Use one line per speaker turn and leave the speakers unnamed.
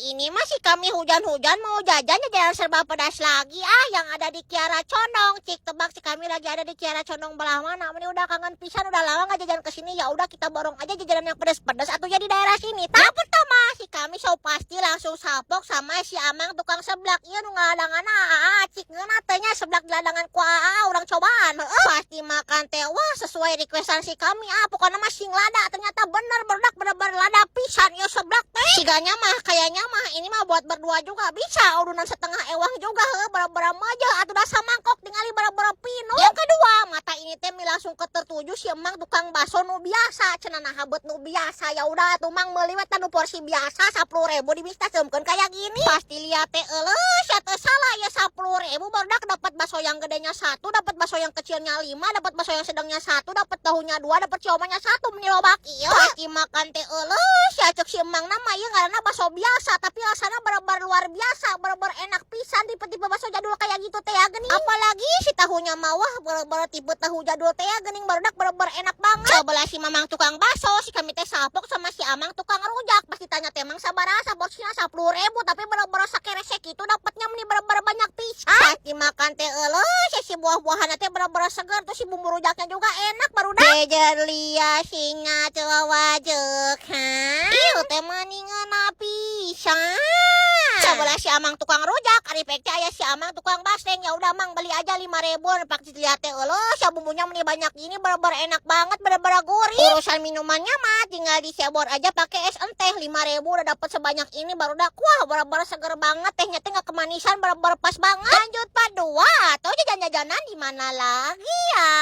Ini masih kami hujan-hujan mau jajan jajanan serba pedas lagi ah, yang ada di Kiara Condong. Cik, tebak si kami lagi ada di Kiara Condong belah mana? Ini udah kangen pisan, udah lama nggak jajan ke sini. Ya udah, kita borong aja jajanan yang pedas-pedas atau jadi daerah sini. Tahap pertama, si kami so pasti langsung salfok sama si Amang tukang seblak. Iya, nu ngaladangan ah, cik, ngeunah teh nya seblak geladangan ku aa, urang cobaan. Heuh, pasti makan teh, wah, sesuai requestan si kami ah, pokoknya mah sing lada. Ternyata bener, barudak, bener-bener lada pisan ya seblak teh. Siganya mah kayaknya mah ini mah buat berdua juga bisa, udunan setengah ewang juga, heuh, bener-bener aja atuh dah samangkok tingali bener-bener pinuh. Yang kedua, mata ini teh mi langsung ke tertuju si emang tukang bakso nu biasa, cenah nah habet nu biasa. Ya udah tuh, Mang, meuli we nu porsi biasa 10.000 di bisa seumkeun kayak gini. Pasti lihat teh, euleuh sia, teu salah ya, 10.000 barudak dapat bakso yang gedenya satu, dapat bakso yang kecilnya lima, dapat bakso yang sedangnya satu, dapat tahunya dua, dapat siomaynya satu, meni loba kieu. Pasti makan teh, euleuh sia, cek si emang nama ieu ngaranna bakso biasa, tapi rasanya bener-bener luar biasa, bener-bener enak pisan, tipe-tipe bakso jadul kayak gitu teh ya geuning. Apalagi si tahunya mah, wah, bener-bener tipe tahu jadul teh ya geuning, barudak, bener-bener enak banget. Sebelah si mamang tukang bakso, si kami teh salfok sama si amang tukang rujak. Pasti tanya teh, "Mang, sabaraha porsinya?" 10.000, tapi bener-bener sakeresek itu dapatnya, meni bener-bener banyak pisan. Pasti makan teh, euleuh si buah-buahan teh bener-bener seger tuh, si bumbu rujaknya juga enak, barudak. Jejer lia singa tua wajek ha. Ieu teh mani ngeunah pisan. Sebelah si amang tukang rujak, ari pek teh aya si amang tukang basreng. Ya udah, Mang, beli aja 5.000. Pak, dilihat teh, euleuh si bumbunya meni banyak gini, bener-bener enak banget, bener-bener gurih. Urusan minumannya mah tinggal disebor aja pakai es enteh. 5.000 udah dapet sebanyak ini, barudak. Wah, bener-bener seger banget, tehnya teh nggak kemanisan, bener-bener pas banget. Lanjut part 2 atau jajan-jajanan di mana lagi ya?